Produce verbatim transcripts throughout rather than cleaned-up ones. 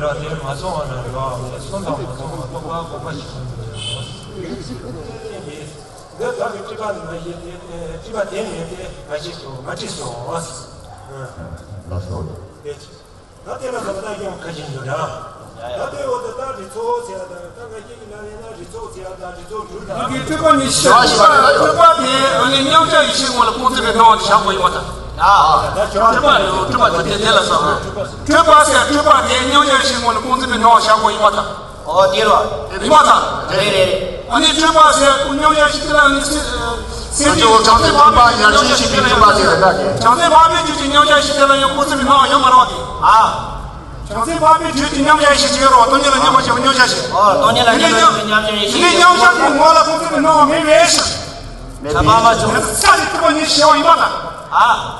ར་དེ་མ་སོང་བ་ན་ར་བ་མེད། སོང་དང་མ་སོང་བ་རྟོགས་པ་གོམས་པ་ཞིག་ཡིན་པས། འདི་ལྟ་བུའི་སྤྲུལ་པ་ནི་མ་བྱས་ཏེ། སྤྲུལ་པ་དེ་མེད་དེ་མ་བྱས་སོ། མ་བྲིས་སོ། ལགས་སོ། ད་དེ་ལ་ལོག་ལྟ་ཡང་ཁ་ཞིག་འདུག་ར། ད་དེ་འོ་ད་ལྟ་རི་ཚོགས་ཟེར་ཡ་ད། ད་ང་ཁྱེད་ཀྱི་ལ་ཡིན་ན་རི་ཚོགས་ཟེར་ཡ་ད། རི་ཚོགས་འགྲུལ་ད། ཡི་གེ་སྤྲུལ་པ་ནི་ཤེས། སྤྲུལ་པ་དེ་ཨ་ནི་མཉམ་གཞག་ཡེ་ཤེས་ངོ་ལ་སྐུ་ཚེ་རིང་བོ་ཞིག་དགོས་ཡོད་པ་དང་། སྤྲུལ་པ་ནི་སྤྲུལ་པ་དེ་དེ་ལ་སོགས། སྤྲུལ་པ་ཟེར་སྤྲུལ་པ་དེ་མཉམ་གཞག་ཡེ་ཤེས་ངོ་ལ་སྐུ་ཚེ་རིང་བོ་ཞིག་དགོས་ཡོད་པ་དང་། ཨོ་དེ་ལ། རིག་པ་དང་། རེད་རེད། ཨ་ནི་སྤྲུལ་པ་ཟེར་སྐུ་མཉམ་གཞག་ཡེ་ཤེས་དེ་ལ་ནི་སེ་སེ་ཨ་ཅོ་བྱང་སེམས་སྤྲུལ་པ་ཡར་ཞུ་ཡེ་ཤེས་ཀྱི་སྤྲུལ་པ་ཟེར་རེད་ད་ཀྱེ། བྱང་སེམས་འཕགས་པའི་རྒྱུད་ཀྱི་མཉམ་གཞག་ཡེ་ཤེས་དེ་ལ་ཡང་སྐུ་ཚེ་རིང་བོ་ཡོད་མ་རེད་པ་དེ། ཨ། བྱང་སེམས་འཕགས་པའི་རྒྱུད་ཀྱི་མཉམ་གཞག་ཡེ་ཤེས་ཅིག་ཡོད་རེད་པ། སྟོང་ཉིད་ལ་མཉམ་པར་ཞེན་པའི་མཉམ་གཞག་ཡེ་ཤེས། ཨོ་སྟོང་ཉིད་ལ་མཉམ་པར་ཞེན་པའི་མཉམ་གཞག་ཡེ་ཤེས། དེ་མཉམ་གཞག་གི་ངོ་ལ་སྐུ་ཚེ་རིང་བོ་མེད་པས་ཤིང་། མེད་པས། ས་ལ་སྤྲུལ་པ་ཉིད་ཞེས་པ་ཡིན་པ་དང་། ཨ།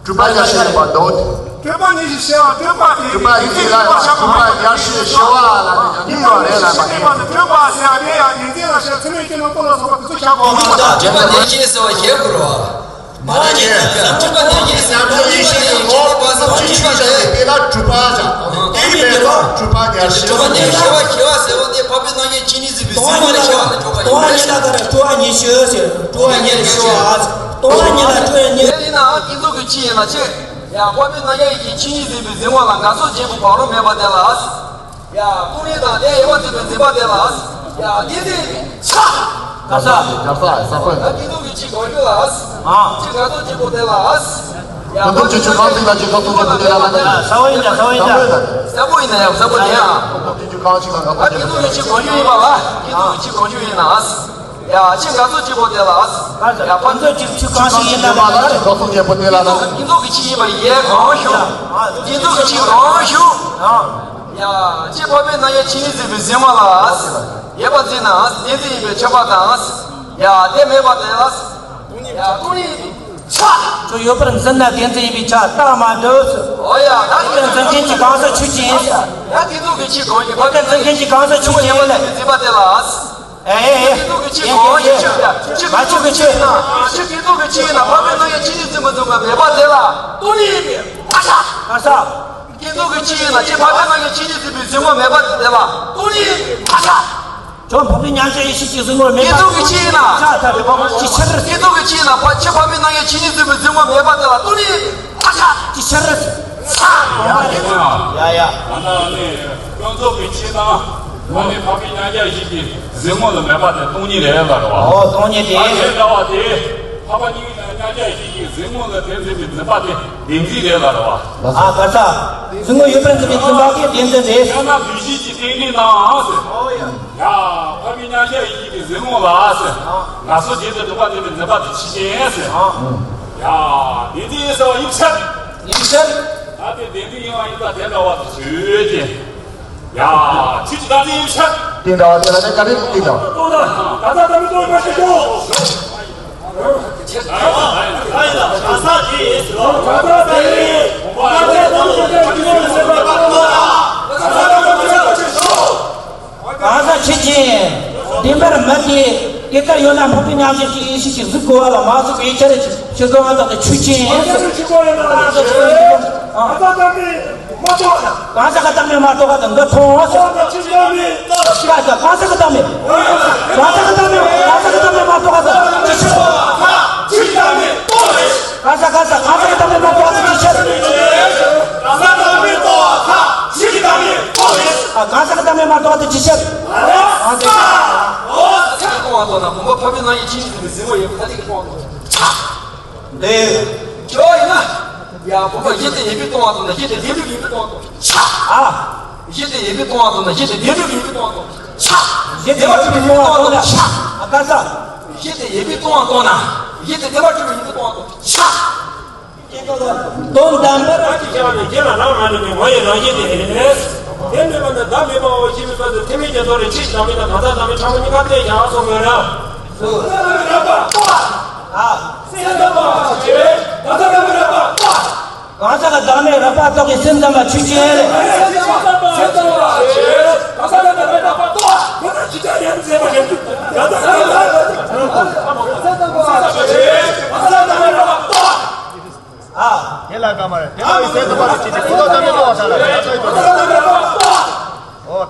སྤྲུལ་པ་ཉིད་ཞེས་པ་དང་། སྤྲུལ་པ་ཉིད་ཞེས་པ་སྤྲུལ་པ་དེ། སྤྲུལ་པ་ཉིད་ཞེས་པ་སྤྲུལ་པ་ཉིད་ཞེས་པ་ལ་ནི་ཡང་ཡིན་པ་རེད་ལབ་པ་ཡིན། སྤྲུལ་པ་ཟེར་ཡ་དེ་ཡང་ཉིན་མཚན་ལ་ཤར་ཚད་མའི་སྐྱེས་རྣམས་སྟོབས་ལ་སོགས་པ་དེ་ཚོ་ཆགས་དགོས། སྤྲུལ་པ་ཉིད་ཞེས་པ་ཞེས་དགོས་རེད་པ། མ་རེད་ཀྱེ། སྤྲུལ་པ་ཉིད་ཞེས་པ་སྤྲུལ་པ་ཉིད་ཞེས་པ་ཞེས་པ་ཟེར་བ་དེ་སྤྲུལ་པ་ཉིད་ཞེས་པ་ཞེས་པ་དེ་སྤྲུལ་པ་ཉིད་ཞེས་པ་ཞེས་པ་ཟེར་བ་དེ་འཕགས་པའི་རྣམ་གཞག་ཆོས་ཉིད་ཟིན་པའི་གཟིགས་ངོ་ལ་ཞེས་པ་ལ་འཇོག་པ་ཡིན། སྟོང་པ་ཉིད་ལ་ག་རེ། སྤྲུལ་པ་ཉིད་ཞེས་ཟེར། སྤྲུལ་པ་ཉིད་ཞེས་པ། སྟོང་པ་ཉིད་ལ་སྤྲུལ་པ་ཉིད། དེ་ཡིན་ནའང་ཀུན་རྫོབ་ཀྱི་ཆོས་ཡིན་ན་ཆེ། ཡང་འཕགས་པའི་རྣམ་གཞག་ཡེ་ཤེས་ཆོས་ཉིད་ཟིན་པའི་གཟིགས་ངོ་ལ་དགག་ཚོགས་བྱེད་པའི་བང་རིམ་མེད་པ་དེ་ལ། ཡ། སྟོང་ཉིད་དང་དེ་དབྱེ་བ་འབྱེད་པའི་འཛིན་པ་དེ་ལ། ཡ། དེ་དེ་ཆ། ག་ས། ག་ས། ས་པོ། ད་ཀུན་རྫོབ་ཀྱི་ཆོས་གང་ཞིག་ལ། ཨ། ཆོས་དགག་ཚོགས་བྱེད་པོ་དེ་ལ། ཡ། ཀུན་རྫོབ་ཀྱི་ཆོས་གང་ཞིག་ལ་ཆོས་དགག་ཚོགས་བྱེད་པོ་དེ་ལ་ལ། ས་པོ་ཡིན་ད། ས་པོ་ཡིན་ད། ས་པོ་ཡིན་ད། ས་པོ་ཡིན་ན་ཡང་ས་པོ་དེ་ཡང་། ཀུན་རྫོབ་ཀྱི་ཆོས་གང་ཞིག་ལ་དགག་ཚོགས་བྱེད་པོ་དེ་ལ། ད་ཀུན་རྫོབ་ཀྱི་ཆོས་གང་ཞིག་ཡིན་པ་ལ། ཀུན་རྫོབ་ཀྱི་ཆོས་གང་ཞིག་ཡིན་ན། ཡ། ཆོས་དགག་ཚོགས་བྱེད་པོ་དེ་ལ། ཡ། ཕན་ཚུན་གཅིག་ཆོས་གང་ཞིག་ཡིན་ན་ལ། ཆོས་དགག་ཚོགས་བྱེད་པོ་དེ་ལ་ལ། ཀུན་རྫོབ་ཀྱི་ཆོས་ཡིན་པ་ཡེ་གང་ཞུགས། ཀུན་རྫོབ་ཀྱི་ཆོས་གང་ཞུགས། ཡ། ཆོས་འཕགས་པའི་རྣམ་གཞག་ཆོས་ཉིད་ཟིན་པའི་གཟིགས་ངོ་ལ། ཡོད་པར་འཛིན་ན་བདེན་འཛིན་ཡིན་པས་ཁྱབ་པ་དང་། ཡ། དེ་མེད་པ་དེ་ལ། ཡ། སྟོང་ཉིད་ཆ། ཁྱོད་ཡོད་པར་འཛིན་ན་བདེན་འཛིན་ཡིན་པས་ཁྱབ་རྟགས་མ་གྲུབ། ཨོ་ཡ། ད་དེ་འཛིན་མཁན་གྱི་གང་ཟག་ཆོས་ཅན། ཡ། ཀུན་རྫོབ་ཀྱི་ཆོས་གང་ཞིག་ཕ་དེ་འཛིན་མཁན་གྱི་གང་ཟག་ཆོས་ཅན་ཡིན་པ་ལས། འཛིན་པ་དེ་ལ། ཨེ་ཨེ་ཨེ། ཀུན་རྫོབ་ཀྱི་ཆོས་གང་ཞིག་ཆོས་ཡ། ཆོས་ཀུན་རྫོབ་ཀྱི་ཆོས་ཡིན་ན། ཆོས་ཀུན་རྫོབ་ཀྱི་ཆོས་ཡིན་ན་འཕགས་པའི་རྣམ་གཞག་ཆོས་ཉིད་ཟིན་པའི་གཟིགས་ངོ་མེད་པ་དེ་ལ། སྟོང་ཉིད་ཡིན་པས་ཁྱབ། ཨ་ས། ཀུན་རྫོབ་ཀྱི་ཆོས་ཡིན་ན་ཆོས་འཕགས་པའི་རྣམ་གཞག་ཆོས་ཉིད་ཟིན་པའི་གཟིགས་ངོ་མེད་པ་དེ་ལ། སྟོང་ཉིད་ཡིན་པས་ཁྱབ། ཁྱོད་འཕགས་པའི་མཉམ་གཞག་ཡེ་ཤེས་ཀྱི་གཟིགས་ངོ་མེད་པ། ཀུན་རྫོབ་ཀྱི་ཆོས་ཡིན་ན། ཁྱབ་ད་དེ་འཕགས་པ་ཅི་ཕྱིར། ཀུན་རྫོབ་ཀྱི་ཆོས་ཡིན་ན་ཕ་ཆོས་འཕགས་པའི་རྣམ་གཞག་ཆོས་ཉིད་ཟིན་པའི་གཟིགས་ངོ་མེད་པ་དེ་ལ། སྟོང་ཉིད་ཡིན་པས་ཁྱབ། ཅི་ཕྱིར། ཡ་ཡ། ད་ནི་ཀུན་རྫོབ་ཀྱི་ཆོས་དང་། ད་ནི་འཕགས་པའི་མཉམ་གཞག་ཡེ་ཤེས་ཀྱི་གཟིགས་ངོ་ལ་མེད་པ་དེ་སྟོང་ཉིད་རེད་ལ་རེད་བ། ཨོ་སྟོང་ཉིད་དེ། ད་དེ་འདྲ་བ་དེ། འཕགས་པ་གཉིས་ཀྱི་མཉམ་གཞག་ཡེ་ཤེས་ཀྱི་གཟིགས་ངོ་ལ་བདེན་འཛིན་པའི་འཛིན་པ་དེ་བདེན་འཛིན་རེད་ལ་རེད་བ། ཨ་ག་ས། གཟིགས་ངོ་ཡོད་པར་འཛིན་པའི་འཛིན་པ་དེ་བདེན་འཛིན་རེད། ཡང་ན་ལུས་ཤེས་ཀྱི་རྟེན་འབྲེལ་ནའང་ཟེར། ཡ། འཕགས་པའི་མཉམ་གཞག་ཡེ་ཤེས་ཀྱི་གཟིགས་ངོ་ལ་ཟེར། ང་སོ་བརྗོད་དུ་གྲུབ་པ་འཛིན་པའི་འཛིན་པ་དེ་ཆོས་ཅན་ཟེར། ཡ། བདེན་འཛིན་ཟེར་བ་ཡིན་ཕྱིར། ཡིན་ཕྱིར། ད་དེ་བདེན་འཛིན་ཡིན་པ་ཡིན་ཙང་དེ་འདྲ་བ་དེ་བརྗོད་ཀྱི། ཡ། ཆོས་ཀྱི་བདག་འཛིན་ཡིན་ཕྱིར། དེ་འདྲ་བ་དེ་ལ་ནི་ག་རེ་དེ་འདྲ་བ། གང་ཟག་ཆོས་ཅན། བདེན་པར་མི་འཐད། དེ་ལྟར་ཡོད་ན་འཕགས་པའི་མཉམ་གཞག་ཡེ་ཤེས་ཀྱིས་གཟིགས་དགོས་པ་ལ་མ་གཟིགས་པའི་ཕྱིར། ཞེས་གསུངས་པ་དག་ཏུ་ཆོས་ཅན། གང་ཟག་གི་བདག་མེད་མ་རྟོགས་པ་དང་འདི་མཐོང་ཟེར། གང་ཟག་གི་བདག་མེད། གང་ཟག་གི་བདག་མེད། གང་ཟག་གི་བདག་མེད་མ་རྟོགས་པ་དང་ཅི་ཕྱིར། གང་ཟག་གང་ཟག་གང་ཟག་གི་བདག་མེད་མ་རྟོགས་པ་དང་ཅི་ཕྱིར། གང་ཟག་གི་བདག་མེད་རྟོགས་པ་དང་ཅི་ཕྱིར། ཨ། གང་ཟག་གི་བདག་མེད་མ་རྟོགས་པ་དང་ཅི་ཕྱིར། གང་ཟག་གི་བདག་མེད་མ་རྟོགས་པ་དང་ཅི་ཕྱིར། འདི། ཁྱོད་ཡིན་ན། ཡ། བུམ་པ་གཞི་དེ་ཡིན་པས་སྟོང་བ་དང་། གཞི་དེ་བདེན་གྲུབ་ཡིན་པས་སྟོང་བ་དང་། ཆ། ཨ། གཞི་དེ་ཡིན་པས་སྟོང་བ་དང་། གཞི་དེ་བདེན་གྲུབ་ཡིན་པས་སྟོང་བ་དང་། ཆ། གཞི་དེ་ཡིན་པས་སྟོང་བ་དང་། ཆ། ཨ། ག་ས། གཞི་དེ་ཡིན་པས་སྟོང་བ་སྟོང་ན། གཞི་དེ་བདེན་པར་གྲུབ་པ་ཡིན་པས་སྟོང་བ་དང་། ཆ། དོན་དམ་པར། རང་གི་ཤེས་པ་ནི་རྒྱུད་ལ་རང་མ་གྲུབ་པའི་ངོ་བོའི་རང་བཞིན་དེ་ཡིན། དེ་མེད་པ་ནི་བདག་མེད་པའོ་ཞེས་པའི་སྐབས་སུ་ཐེག་དམན་གྱི་མདོ་རུ་ཆོས་ཀྱི་བདག་མེད་དང་གང་ཟག་བདག་མེད་ཕྲ་མོ་གཉིས་ཀ་བསྟན་བཞག་གསུངས་མོད་ལ། སེམས་ཙམ་པ་ཆོས་ཅན། གང་ཟག་གི་བདག་མེད་རགས་པ་རྟོགས་པའི་སེམས་ཙམ་པ་ཆོས་ཅན། སེམས་ཙམ་པ་ཆོས་ཅན། གང་ཟག་གི་བདག་མེད་རགས་པ་རྟོགས། ཁོ་ན་ཇི་ལྟར་ཡང་མཛད་པ་རེད། གང་ཟག་གི་བདག་མེད་རགས་པ་རྟོགས། ཨ། དེ་ལ་དགའ་མ་རེད། དེ་ལ་ཡི་སེམས་སུ་པ་རེ་ཅི་ཅི་ཀུན་རྟོག་དམ་པའི་རྟོགས་པ་ས་ལ་རེ་ལ་ཚོད་དུ།